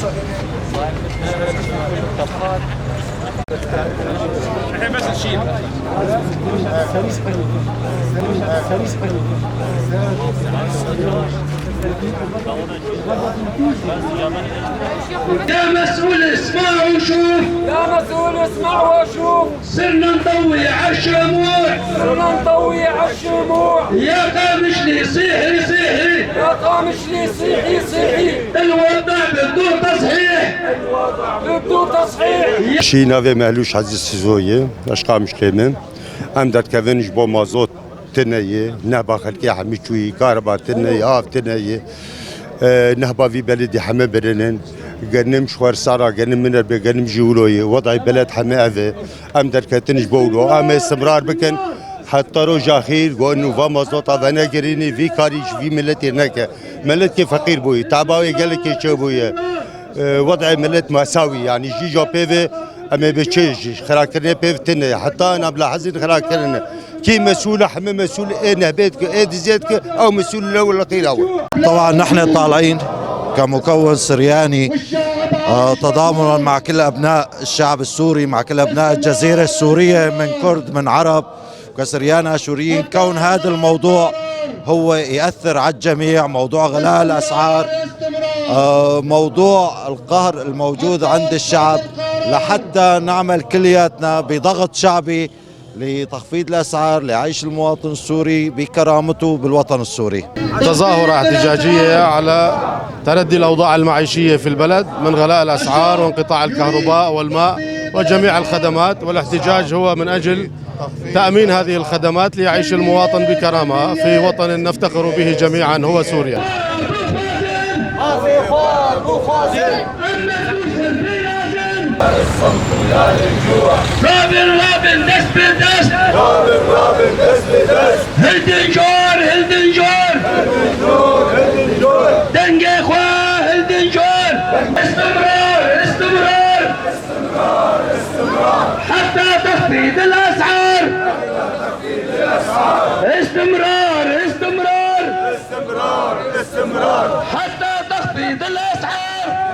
يا مسؤول اسمع وشوف، يا مسؤول اسمع وشوف، صرنا نضوي عالشموع، صرنا نضوي عالشموع. يا قامشلي صيحي صيحي، يا قامشلي صيحي صيحي، الوضع بده تصحيح، الوضع بده تصحيح. شي navê Mehlûş Ezîz Sizoyê, ez Qamişlê me. Em derdikevin ji bo mazot tineyê, nehba xelkê hemî çûyî, kareba tineyê, av tineyê. Nehba vî beledî heme birinin. Genim ji xwer sara, genim min be, genim jî wilo ye. Wedayê beled heme ev e. Em derketin ji bo wilo. Em ê istimrar bikin. Heta roja xîr got nû va mazota venegirînî vî karî ji vî miletê neke. Miletkê feqîr bûye, teba wê gelekê çê bûye. وضع ملت مأساوي يعني جي بيفي اما بتشيج خراكرنا بيف تنه حتى انا بلا حزين خراكرنا كي مسؤول حمي مسؤول ايه نهبيتك ايه دزيتك او مسؤول الاول الاخير اول. طبعا نحن طالعين كمكون سرياني تضامنا مع كل ابناء الشعب السوري، مع كل ابناء الجزيرة السورية من كرد من عرب كسريان اشوريين. كون هذا الموضوع هو ياثر على الجميع، موضوع غلاء الاسعار، موضوع القهر الموجود عند الشعب، لحتى نعمل كلياتنا بضغط شعبي لتخفيض الاسعار لعيش المواطن السوري بكرامته بالوطن السوري. تظاهرة احتجاجية على تردي الأوضاع المعيشية في البلد من غلاء الأسعار وانقطاع الكهرباء والماء وجميع الخدمات، والاحتجاج هو من أجل تأمين هذه الخدمات ليعيش المواطن بكرامة في وطن نفتخر به جميعا هو سوريا. رابن رابن دست بدست، رابن رابن دست بدست، هلدنجور هلدنجور هلدنجور دنگه خواه هلدنجور، استمرار استمرار استمرار حتى تخفيض الاسعار، استمرار استمرار استمرار استمرار حتى تخفيض الاسعار.